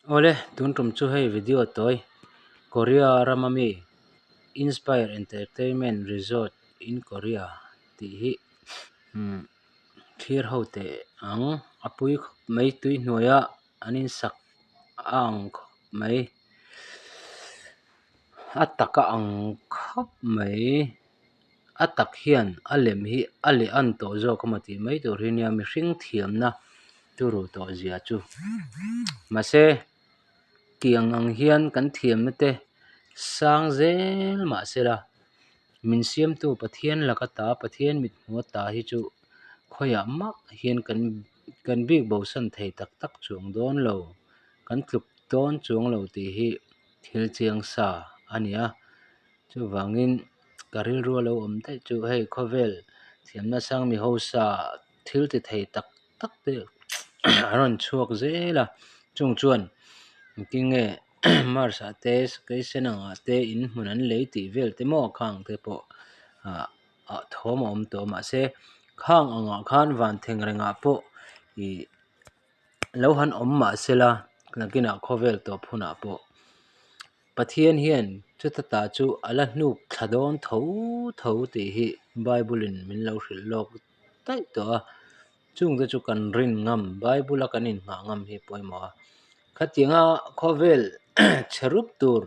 Awle, tun tum chu hei video tawi Korea rama mi Inspire Entertainment Resort in Korea tih hi umm thlir ho teh ang a pui khawp mai tui hnuaia an insak a ang khawp mai a tak a ang khawp mai a tak hian a lem hi a leh an tawh zawk emaw tih mai tur hi nia mihring thiamna turu tawh zia chu mahse tiang ang hian kan thiamna te sang zel mahsela min siamtu Pathian laka ta Pathian mit hmuh a ta hi chu khawiah mah hian kan kan bik bosan thei tak tak chuang dawn lo kan tluk dawn chuang lo tih hi thil chiang sa a ni a chuvangin ka rilru a lo awm daih chu hei khawvel thiamna sang mi hausa thil ti thei tak tak te an rawn chhuak zel a chung chuan engtin nge mars ah te sakei sen ang ah te in hmun an lei tih vel te maw khang te pawh ah ah thawm a awm tawh a mahse khang ang ah khan van thengreng ah pawh ih lo han awm mahsela nakinah khawvel tawp hunah pawh Pathian hian chuta ta chu a la hnuk thla dawn tho tho tih hi Bible in min lo hrilh lawk daih tawh a, chungte chu kan rin ngam Bible a kan inhngah ngam hi pawimawh a, khatianga khawvel chhe rup tur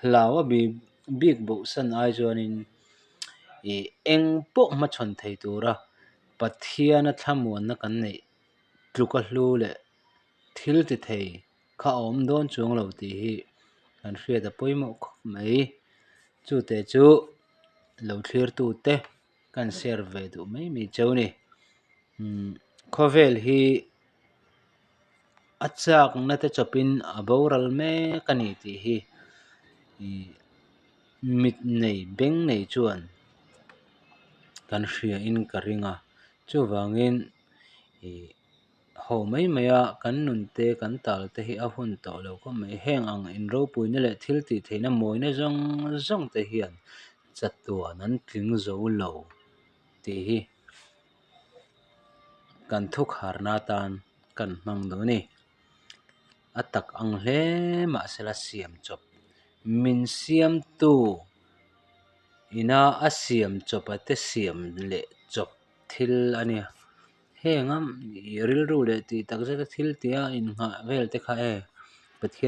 hlau a bik bohsan ai chuanin ih eng pawh hmachhawn thei tura Pathiana thlamuanna kan neih tluka hlu leh thil ti thei kha a awm dawn chuang lo tih hi kan hriat a pawimawh khawp mai. Chute chu lo thlirtu te kan share ve duh mai mai cheu a ni. Umm khawvel hi a chakna te chawpin a boral mek a ni tih hi ih mit nei beng nei chuan kan hria in ka ring a chuvangin ih. Ho mai mai a, kan nun te kan tal te hi a hun tawh lo khawp mai. Heng ang inropuina leh thil tih theihna mawina zawng zawng te hian chatuan an tling zo lo tih hi kan thukharna atan kan hmang duh a ni. A tak ang hle mahsela siam chawp min siamtu ina a siam chawpa te siam leh chawp thil a nia. Heng a rilru leh tih tak zeta thil tia innghah vel te kha e Pathian.